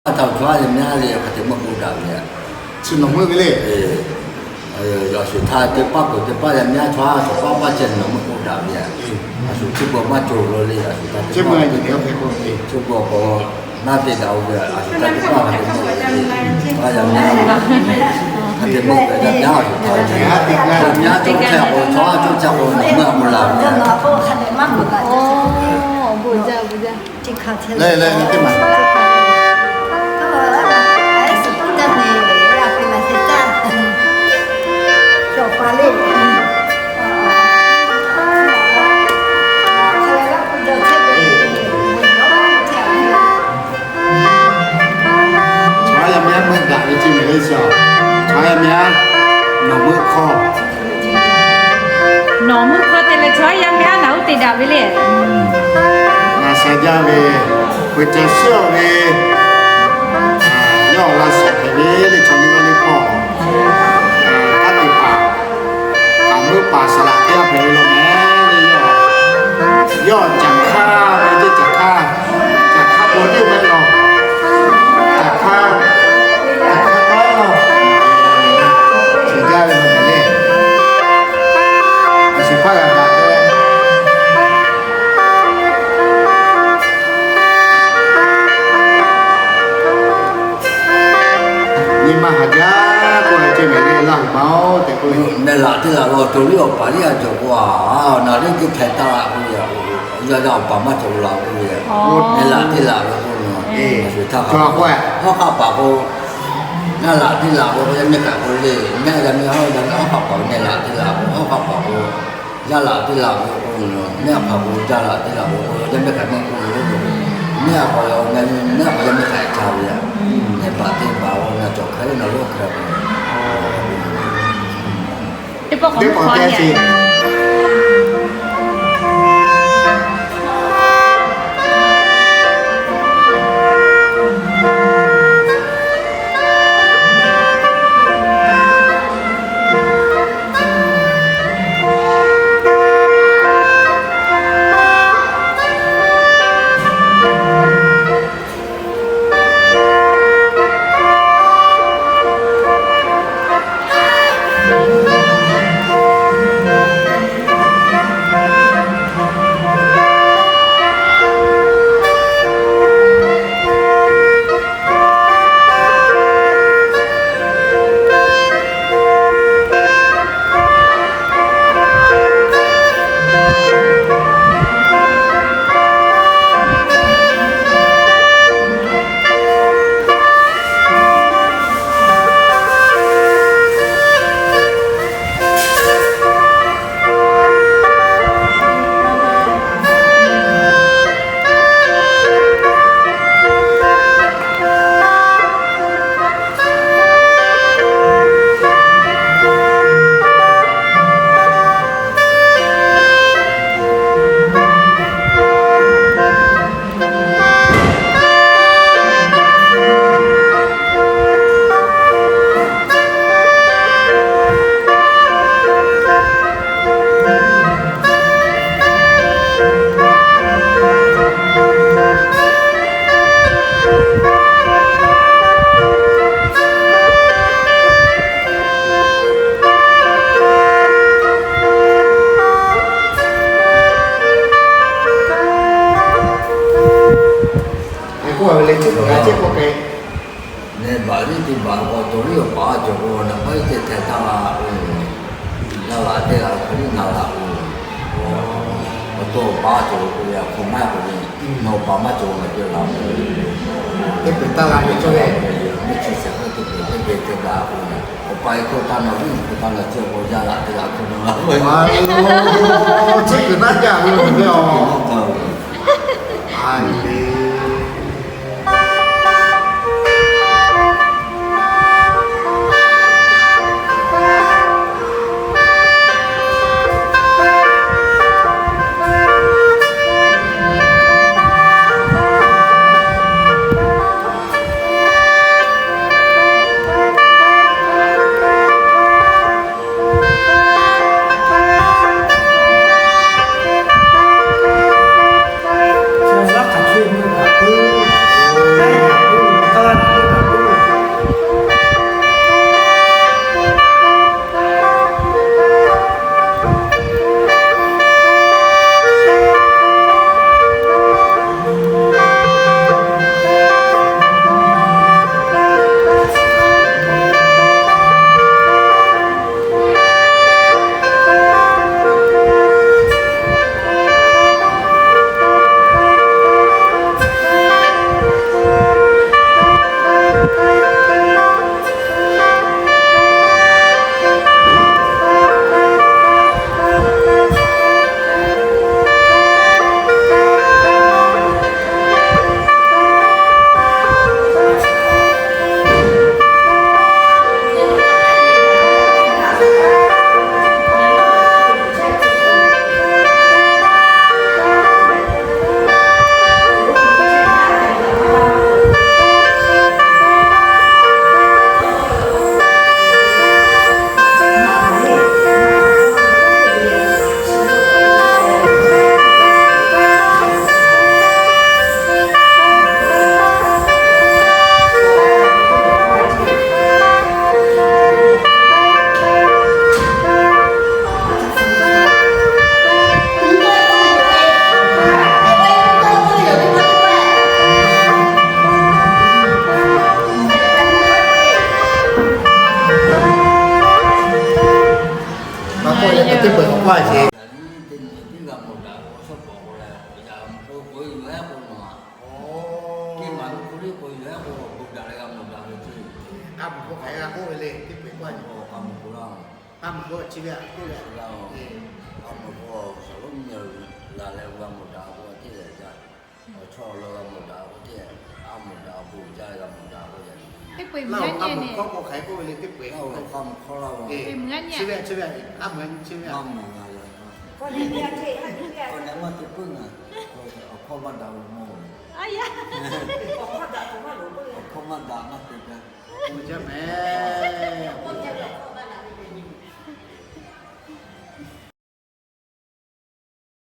Htaˇ chaw haˉ yaˇ miˇ haˉ le hk'a te meuˆ k'oˆ daꞈ ve, chi nawˬ meuˆ ve le. Yaꞈ shuˍ htaˇ teˇ paˉ peuˬ teˇ paˉ yaˇ miˇ haˉ chaw haˉ chaw paˉ paˇ ceh nawˬ meuˆ k'oˆ daꞈ ve. Yaꞈ shuˍ chi beuꞈ maˇ cawˬ lo le, yaꞈ shuˍ htaˇ teˇ paˉ, chi beuꞈ k'o naˇ te daꞈ-o ve, yaꞈ shuˍ htaˇ teˇ paˉ hk'a te meuˆ ve le. Paˇ yaˇ miˇ haˉ, hk'a te meuˆ ve yaˇ miˇ haˉ yaꞈ shuˍ htaˇ, yaˇ miˇ haˉ cawˬ chehˇ k'o chaw haˉ cawˬ chehˇ k'o nawˬ meuˆ k'oˆ la ve. Leh leh teˇ maˬ Chaw haˉ yaˇ miˇ haˉ meuˆ daꞈ ve ceˇ mehˍ le. Chaw haˉ yaˇ miˇ haˉ, nawˬ meuˆ hk'aw, nawˬ meuˆ hk'aw te leh chaw haˉ yaˇ miˇ haˉ ngaˬ oˇ te daꞈ ve le. Ngaˬ sha jaˇ ve, peu ca shiˉ-a ve, yawˇ awˬ laꞈ shawnˍ hpehꞈ ve le chaw liˇ vaˇ liˇ hkawˇ, hk'a te paˍ, kaꞈ meuˆ paˍ saˍ laꞈ teˇ g'aˇ hpehꞈ ve law mehˍ le. Yawˇ caˬ hk'aˇ ve teˇ caˬ hk'aˇ, caˬ hk'aˇ k'o teˇ mehˆ law, caˬ hk'aˇ, caˬ hk'aˇ k'aˉ law, chi jaˇ ve law mehˍ le. Aˬ shuˍ hpaˇ g'a daꞈ ve nyi ma haˍ jaˇ k'oˆ ve ceˇ mehˍ le, Laˇ huˍ ma-oˬ tehꞈ k'oˆ ve, neh laꞈ teˇ laꞈ ve awˬ to liˇ awˬ paˍ liˇ a cawˬ k'o, a, naˬ liˇ teˇ htaiˍ taˇ laꞈ k'oˆ ve, yaˇ yaˇ awˬ paˍ maˇ cawˬ laꞈ k'oˆ ve, neh laꞈ teˇ laꞈ ve k'oˆ ve, aˬ shuˍ htaˇ hk'a hawˉ k'aˆ paˍ k'o, naˇ laꞈ teˇ laꞈ ve k'o yaˇ miˇ hk'aˬ k'o le, mehˆ yaˇ miˇ haˉ yaˇ miˇ hawˉ k'aˆ paˍ k'o neh laꞈ teˇ laꞈ ve, hawˉ k'aˆ paˍ k'o yaˇ laꞈ teˇ laꞈ ve k'oˆ ve, mehˆ hk'aˬ k'o yaˇ laꞈ teˇ laꞈ ve k'o yaˇ miˇ hk'aˬ maˇ k'oˆ ve, mehˆ hk'aˬ yaˇ, mehˆ hk'aˬ yaˇ miˇ hk'aˬ ca ve, neh baˬ teˇ baˬ k'o na cawˬ hk'e le na lawˇ hk'e k'o, teˇ pawˆ k'awꞈ teˇ pawˆ k'awꞈ te ce. K'oˆ a ve le, teˇ g'aˇ ceh k'oˆ hk'e, neh baˬ liˇ teˇ baˬ k'o, awˬ to liˇ awˬ paˍ cawˬ k'o, naˬ paˉ iˉ teˇ htaiˍ taˇ laꞈ k'oˆ ve, yaˇ laꞈ teˇ laꞈ hk'aˬ liˇ na laꞈ k'oˆ ve, awˬ to awˬ paˍ cawˬ k'o, yaꞈ hk'aˇ maˇ k'oˆ ve, nawˬ paˍ maˇ cawˬ ngaˬ cawˬ laꞈ k'oˆ ve, teˇ peuˬ taˇ laꞈ ve cawˇ ve, teˇ chi shehˍ hk'aˇ teˇ peuˬ teˇ geh te daꞈ k'oˆ ve, awˬ pa e hk'oˆ taˇ na, viˉ hk'oˆ taˇ na ceh k'o, yaˇ laꞈ teˇ laꞈ hk'aˬ na laꞈ k'oˆ ve, chi kuiˬ naˉ jaˇ ve, awˬ ve awˬ, a le. Laˇ hk'aˬ hk'e meuˇ Maˇ heˆ sheˍ. Teˇ nyi tiˉ g'a mawˬ daꞈ k'o, shawˉ pawˍ k'o leh, yaꞈ k'o k'oꞈ-e yoˬ-ehˉ k'o nawˬ-a. Teˇ maˬ k'o k'oꞈ-e yoˬ-ehˉ k'o, bon daꞈ leh g'a mawˬ daꞈ ve ceˇ. K'a mawˬ k'o hk'aˬ hk'e g'a k'oˆ ve le, teˇ peuˬ k'oˆ-a. K'a mawˬ k'o la, k'a mawˬ k'o chi ve htaꞈ k'oˆ ve. K'a mawˬ k'o, shaˍlonˍ meh laˬ leh g'a mawˬ daꞈ k'o teˇ g'aˇ jaˇ. Awˬ chawˇ awˬ lawn g'a mawˬ daꞈ k'o teˇ, a mawˬ daꞈ bon jaˇ g'a mawˬ daꞈ k'o yaꞈ nyi. Teˇ peuˬ meuˬ-a nyi k'o hk'aˬ hk'e k'oˆ ve le, teˇ peuˬ k'a mawˬ hk'aw la. Teˇ peuˬ meuˬ-a nyi. Chi ve, chi ve, a meuˬ-a nyi chi ve. Maˇ mawˬ g'a leh, k'awꞈ nyi maˇ te puiˉ ngaˬ. Awˬ hkawˇ maˇ daꞈ ve mawˬ. Awˬ hkawˇ maˇ daꞈ maˇ te kaꞈ. Uiˍ jaˇ mehˍ.